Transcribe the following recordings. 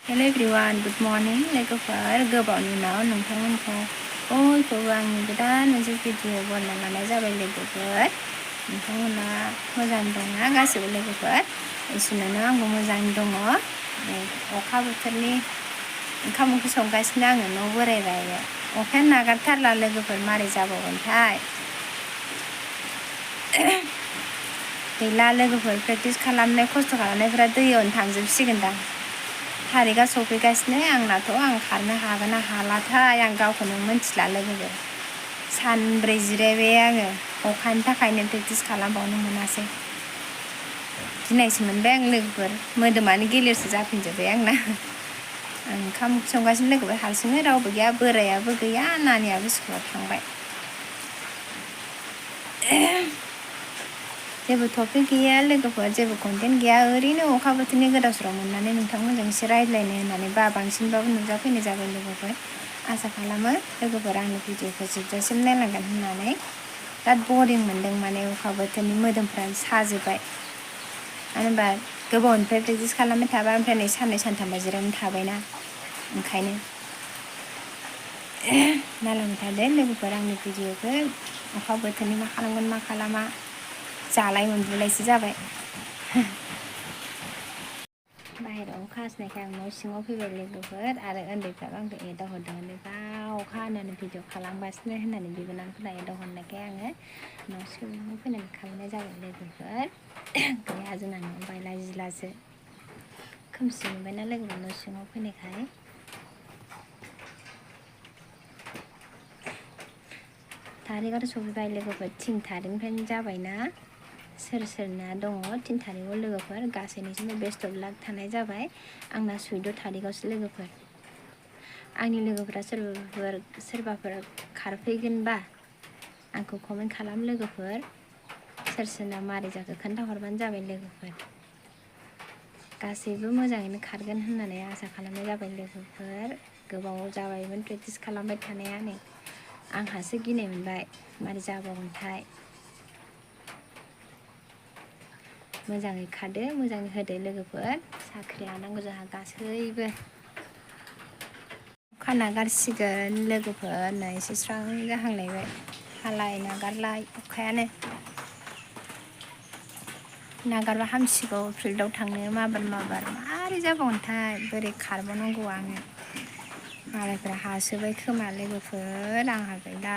Hello everyone, good morning. लोगोफोर गोबावनि उनाव नोंथांमोनखौ बयखौबो आंनि गोदान मोनसे भिडिअ बनायना लानाय जाबाय लोगोफोर। नोंथांमोना मोजां दंना गासिबो लोगोफोर? इसोरनानो आंबो मोजां दङ। अखा बोथोरनि ओंखाम ओंख्रि संगासिनो आङो न' बोरायबाय। अखायानो नागारथारला लोगोफोर, मारै जाबावगोनथाय। गैला लोगोफोर, प्रेक्टिस खालामनाय खस्थ' खालामनायफोरा दैयावनो थांजोबसिगोनदां। थारिखआ सफैगासिनो आंनाथ', आं खारनो हागोन ना हालाथाय आं गावखौनो मोनथिला लोगोफोर। सानब्रै जिरायबाय आङो, अखानि थाखायनो प्रेक्टिस खालामबावनो मोनासै। गिनायसो मोनबाय आं लोगोफोर, मोदोमानो गिलिरसो जाफिनजोब्बाय आंना। आं ओंखाम संगासिनो लोगोफोर, हारसिङै रावबो गैया, बोरायाबो गैया, नानियाबो स्कुलाव थांबाय। जेबो टपिक गैया लोगोफोर, जेबो कन्टेन्ट गैया, ओरैनो अखा बोथोरनि गोदाव सोराव मोननानै नोंथांमोनजों एसे रायज्लायनो होननानै बांसिनबाबो नुजाफैनाय जाबाय लोगोफोर। आसा खालामो लोगोफोर आंनि भिडिअखौ जोबजासिम नायलांगोन होननानै। बिराद बरिं मोनदों, माने अखा बोथोरनि मोदोमफ्रानो साजोब्बाय। मानो होनबा गोबावनिफ्राय प्रेक्टिस खालामबाय थाबाय, ओमफ्राय नै साननै सानथामबा जिरायनो थाबायना, ओंखायनो नायलांबाय थादो लोगोफोर आंनि भिडिअखौ। अखा बोथोरनि मा खालामगोन मा खालामा, जालाय मोनबोलायसो जाबाय। बाहेरायाव अखा हासनायखाय आं न' सिङाव फैबाय लोगोफोर, आरो उन्दैफ्राबो आंखौ एदावहरदों, बा अखा हानानै भिडिअ खालामगासिनो होननानै बिबोनांफोरा एदावहरनायखाय आङो न' सिङाव फैनानै खालामनाय जाबाय लोगोफोर। गैया, जोंना न'आव बायला जिलासो, खोमसि मोनबायना लोगोफोर न' सिङाव फैनायखाय। थारिखआथ' सफैबाय लोगोफोर, 3 थारिखनिफ्रायनो जाबायना। सोर सोरना दङ 3 थारिखआव लोगोफोर, गासैनिसिमबो बेस्ट अफ लाक थानाय जाबाय। आंना 14 थारिखआवसो लोगोफोर। आंनि लोगोफोरा सोरबाफोर खारफैगोनबा आंखौ कमेन्ट खालाम लोगोफोर। सोर सोरना मारै जाखो खोन्थाहरबानो जाबाय लोगोफोर। गासैबो मोजाङैनो खारगोन होननानै आसा खालामनाय जाबाय लोगोफोर। गोबाव जाबायमोन प्रेक्टिस खालामबाय थानाया, नै आंहासो गिनाय मोनबाय मारै जाबावगोनथाय। मोजाङै खारदो, मोजाङै होदो लोगोफोर, साख्रि लानांगौ जोंहा गासैबो। अखा नागारसिगोन लोगोफोर, नै एसे स्रां जाहांलायबाय। हालाय नागारलाय अखायानो। नागारबा हामसिगौ फिल्डआव थांनो माबार मारै जाबावगोनथाय, बोरै खारबावनांगौ आङो। मालायफ्रा हासोबाय खोमा लोगोफोर, आंहा गैला।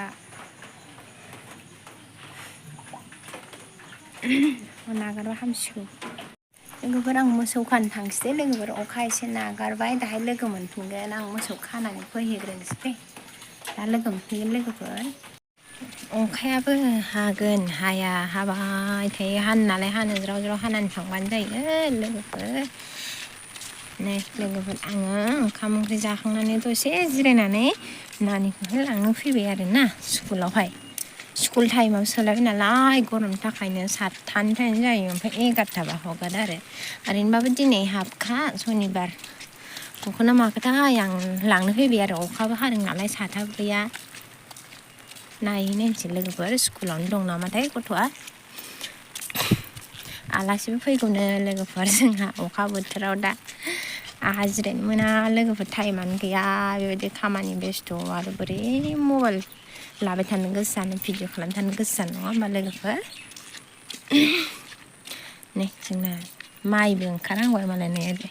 नागारबा हामसिगौ लोगोफोर। आं मोसौ खानो थांसै दे लोगोफोर, अखा एसे नागारबाय, दाहाय लोगो मोनफिनगोन। आं मोसौ खानानै फैहैग्रोनोसै दे, दा लोगो मोनफिनगोन लोगोफोर। अखायाबो हागोन हाया हाबाय थायो, हानो नालाय हानो, ज्राव ज्राव हानानै थांबानो जायो लोगोफोर। नै लोगोफोर, आङो ओंखाम ओंख्रि जाखांनानै दसे जिरायनानै नानिखौहाय लांनो फैबाय आरोना स्कुलावहाय। स्कुल टाइमाव सोलायबाय नालाय, गरमनि थाखायनो 7थानिफ्रायनो जायो, ओमफ्राय 11थाबा हगारो आरो। ओरैनोबाबो दिनै हाबखा सनिबार। गखोना माखोथाय आं लांनो फैबाय आरो, अखाबो हादों नालाय साथाबो गैया। नायहैनायनोसै लोगोफोर, स्कुलावनो दं नामाथाय गथ'आ। आलासिबो फैगौनो लोगोफोर जोंहा अखा बोथोराव दा। आंहा जिरायनो मोना लोगोफोर, टाइमानो गैया, बेबायदि खामानि बेस्थ', आरो बोरै मबाइल लाबाय थानो गोसो जानो, भिडिअ खालामबाय थानो गोसो जानो, नङा होमबा लोगोफोर। नै जोंना माइबो ओंखारहांबाय मालाय, नै ओरै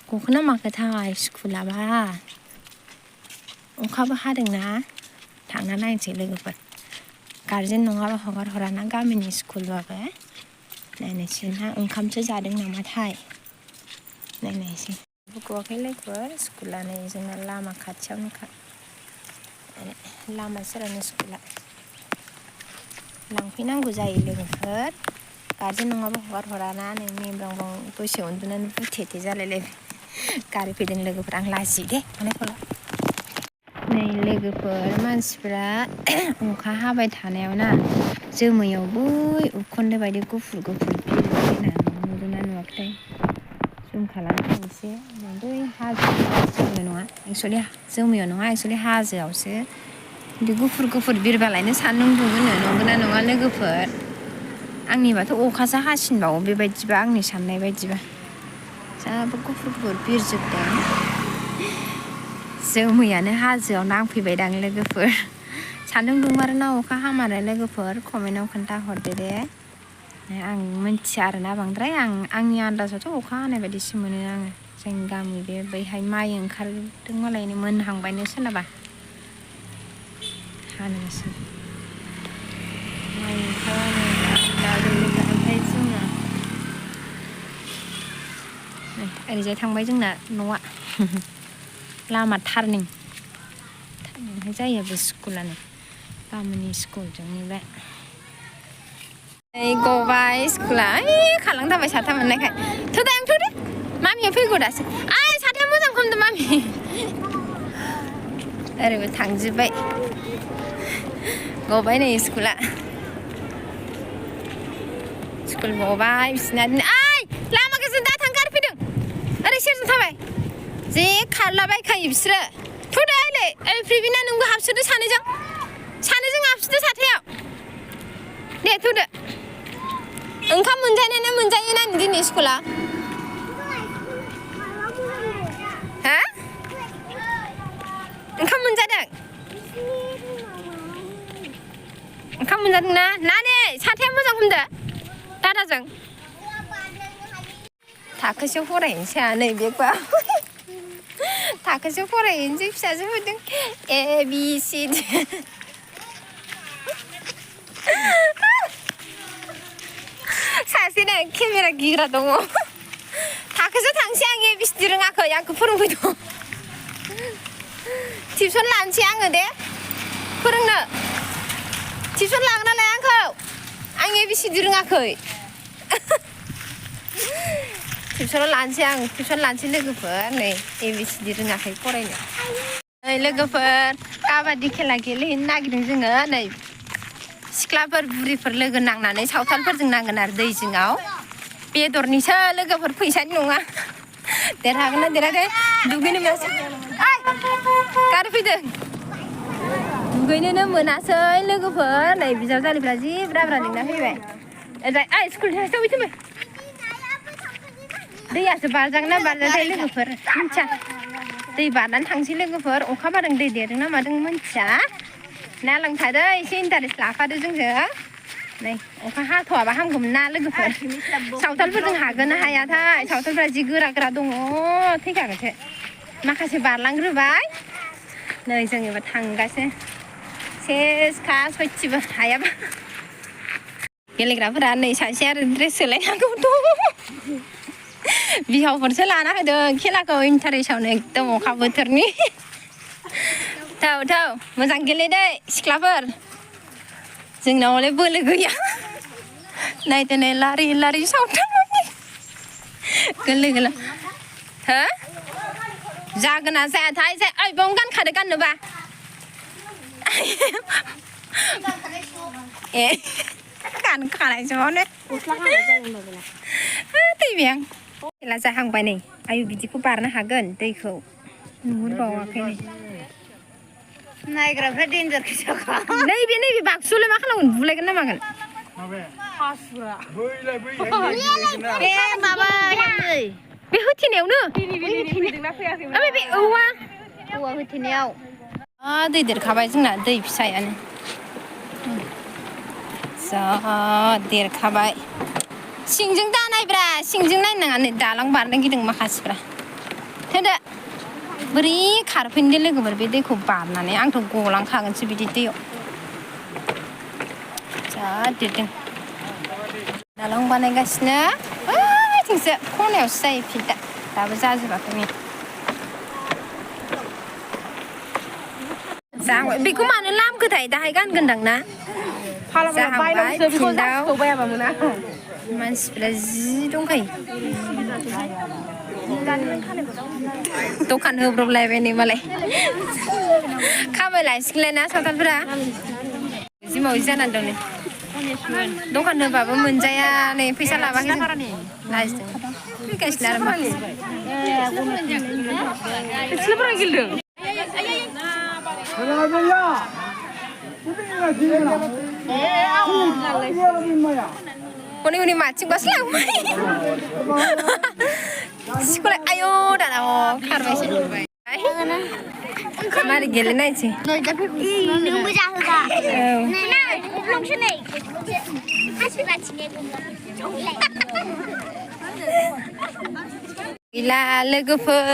गखोना माखोथाय स्कुलाबा। अखाबो हादोंना, थांना नायनोसै लोगोफोर। गारजेन नङाबा हगार हराना गामिनि स्कुलबाबो। नायनोसै ना ओंखामसो जादों नामाथाय, नायनोसै। गवाखै लोगोफोर, स्कुला नै जोंना लामा खाथियावनोखा, लामा सेरावनो स्कुला। लांफैनांगौ जायो लोगोफोर, गारजेन नङाबा हगार हराना। नै मेमब्रां दसे उन्दुनानै बुथे जालायलायबाय। गारि फैदों लोगोफोर, आं लाजियो दे थांनायखौल'। नै लोगोफोर, मानसिफ्रा अखा हाबाय थानायाव ना, जोमैयाव बै उखुन्दै बायदि गुफुर बिरबायना, नुदोंना नुवाखैथाय। जुम खालामनो एसे, बै हाजोआव नङा एक्सुवेलि, जोमैयाव नङा एक्सुवेलि हाजोआवसो बिदि गुफुर बिरबालायनो सान्दुं दुङोनो, नंगौना नङा लोगोफोर? आंनिबाथ' अखासो हासिनबावो बेबायदिबा, आंनि साननाय बायदिबा। गासिबो गुफुर गुफुर बिरजोबदों जोमैयानो हाजोआव नांफैबायदां लोगोफोर सान्दुं दुंमारोना अखा हामारो लोगोफोर कमेन्टआव खोन्थाहरदो दे आं मिन्थिया आरोना बांद्राय आंनि आन्दाजावथ' अखा हानाय बायदिसो मोनो आङो जोंनि गामि बे बैहाय माइ ओंखारदों मालायनो मोनहांबायनो सोरनाबा हानोसै माइ ओंखारबानो ओमफ्राय जोंना ओरैजाय थांबाय जोंना न'आ लामा टार्निंहाय जायो बे स्कुलानो गामिनि स्कुलजों नैबे गबाय स्कुला खालांथारबाय साथा मोननायखाय थौदे आं थौदे मामिया फैगौ दासो साथाया मोजां खमदो मामि ओरैबो थांजोब्बाय गबाय नै स्कुला स्कुल गबाय बिसिना लामा गेजेरजों दा थां गारफैदों ओरै सेरजों थाबाय जे खारलाबायखायो बिसोरो थौदे ओइलै ओइ प्रिबिना नोंबो हाबसोदो सानैजों हाबसोदो साथायाव दे थौदो ओंखाम मोनजानायानो मोनजायोना दिनै स्कुला हा ओंखाम मोनजादों ओंखाम मोनजादोंना नानि साथाया मोजां हमदो दादाजों थाखोसेयाव फरायनोसै नै बेगबा थाखोसेयाव फरायनोसै फिसाजो होदों ABC सासेना केमेरा गिग्रा दङ थाखोसेयाव थांसै आं ABCD रोङाखै आंखौ फोरोंफैदों टिउसन लानोसै आङो दे फोरोंनो टिउसन लागोन नालाय आंखौ आं ABCD रोङाखै टिउसन लानोसै लोगोफोर नै ABCD रोङाखै फरायनो नै लोगोफोर काबादि खेला गेलेहैनो नागिरदों जोङो नै सिख्लाफोर बुरिफोर लोगो नांनानै सावथालफोरजों नांगोन आरो दै जिङाव बेदरनिसो लोगोफोर फैसानि नङा देरहागोन ना देरहाखै दुगैनो मोनासै गारफैदों दुगैनोनो मोनासै लोगोफोर नै बिजावजालिफ्रा जि ब्रा लिंना फैबाय ओमफ्राय स्कुल सौफैथोंबाय दैयासो बारजागोन ना बारजायाखै लोगोफोर मिथिया दै बारनानै थांसै लोगोफोर अखा बादों दै देरदों ना मादों मिथिया नालांथादो एसे इन्टारेस्ट लाफादो जोंजों नै अखा हाथ'वाबा हामगौमोन ना लोगोफोर सावथालफोरजों हागोन ना हायाथाय सावथालफ्रा जि गोरा दङ थैखागोनसो माखासे बारलांग्रोबाय नै जों एबार थांगासिनो सेसखा सयथिबो हायाबा गेलेग्राफोरा नै सासे आरो ड्रेस सोलायनांगौथ' बिहावफोरसो लाना होदों खेलाखौ इन्टारेस्टआवनो एकदम अखा बोथोरनि थौ मोजां गेलेदे सिख्लाफोर जोंनाव हले बोलो गैया नायदो नै लारि सावथालनि गोरलै हो जागोन ना जायाथाय ओइ बावनो गानखादो गाननोबा गानखानायसो थैबाय आं खेला जाहांबाय नै आयु बिदिखौ बारनो हागोन दैखौ नुहुरबावाखै नायग्राफ्रा डेन्जारखौ जाखा नैबे बाक्सुलाय मा खालामगोन बुलायगोन ना मागोन बे होथेनायावनो बे औवा होथेनायाव दै देरखाबाय जोंना दै फिसायानो जा देरखाबाय सिंजों दानायब्रा सिंजों नायनाङा नै दालां बारनो गिदों माखासेफ्रा थोदो बोरै खारफैनदो लोगोफोर बे दैखौ बारनानै आंथ' गलांखागोनसो बिदि दैयाव जा देरदों दालां बानायगासिनो ओइथिंसो खनायावसो जायो फिल्डआ दाबो जाजोबाखै नै जाबाय बेखौ मानो लामखोथाय दाहाय गानगोनदां ना जाहांबाय फिल्डआव मानसिफ्रा जि दंखायो दखान होब्रबलायबाय नै मालाय खामाय लायसिगोनलाय ना सावथालफोरा जि मावजि जानानै दं नै दखान होबाबो मोनजाया नै फैसा लाबाखै लाजिदों फैगासिनो आरो हनै माथिंबासो लांबाय Sekolah ayo dalam karma sih. Mari gelenai sih. Nunggu jauh tak? Nah, belum sini. Masih baca ni. Gila लोगोफोर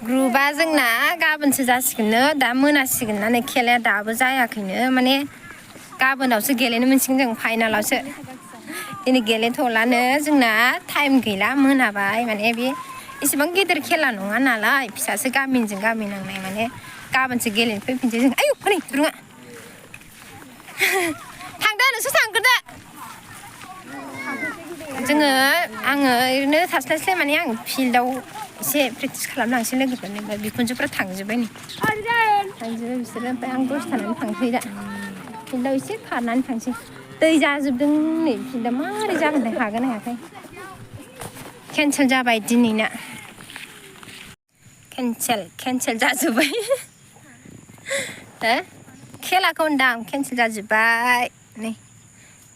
ग्रुपा जोंना गाबोनसो जासिगोननो दा मोनासिगोन ना खेलाया दाबो जायाखैनो माने गाबोनावसो गेलेनो मोनसिगोन जों फाइनालावसो दिनै गेलेथ'लानो जोंना टाइम गैला मोनाबाय माने बे एसेबां गिदिर खेला नङा नालाय फिसासो गामिजों गामि नांनाय माने गाबोनसो गेलेनो फैफिनसै जों आयौ हनै दुरुङा थांदो नोंसोर थांग्रोदो जोङो आङो ओरैनो थास्लायस्लाय माने आं फिल्डआव एसे प्रेक्टिस खालामलांसै लोगोफोरनि ओमफ्राय बिखुनजोफ्रा थांजोब्बाय नै थांजोब्बाय बिसोरो ओमफ्राय आं दसे थानानै थांसै दा फिल्डआव एसे खारनानै थांसै दै जाजोबदों नै फिल्डआ मारै जागोनथाय हागोन हायाखै केन्सेल जाबाय दिनैना केन्सेल जाजोब्बाय हो खेलाखौ होनदां केन्सेल जाजोब्बाय नै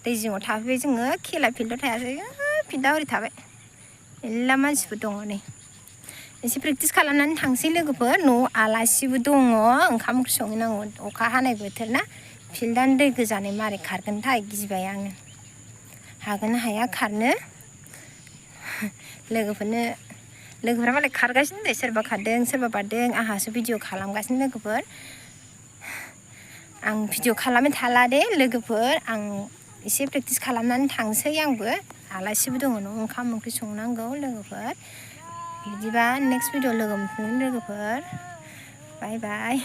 दै जिङाव थाफैबाय जोङो खेला फिल्डआव थायासै फिल्डआ ओरै थाबाय मेरला मानसिफोर दङ नै एसे प्रेक्टिस खालामनानै थांसै लोगोफोर न'आव आलासिबो दङ ओंखाम ओंख्रि संहैनांगौ अखा हानाय बोथोर ना फिल्डआनो दै गोजानै मारै खारगोनथाय गिबाय आङो हागोन ना हाया खारनो लोगोफोरा मालाय खारगासिनो दे सोरबा खारदों सोरबा बारदों आंहासो भिडिअ खालामगासिनो लोगोफोर आं भिडिअ खालामबाय थाला दे लोगोफोर आं एसे प्रेक्टिस खालामनानै थांसै आंबो आलासिबो दङ न'आव ओंखाम ओंख्रि संनांगौ लोगोफोर बिदिबा नेक्स्ट भिडिअ लोगो मोनफिनगोन लोगोफोर बाय बाय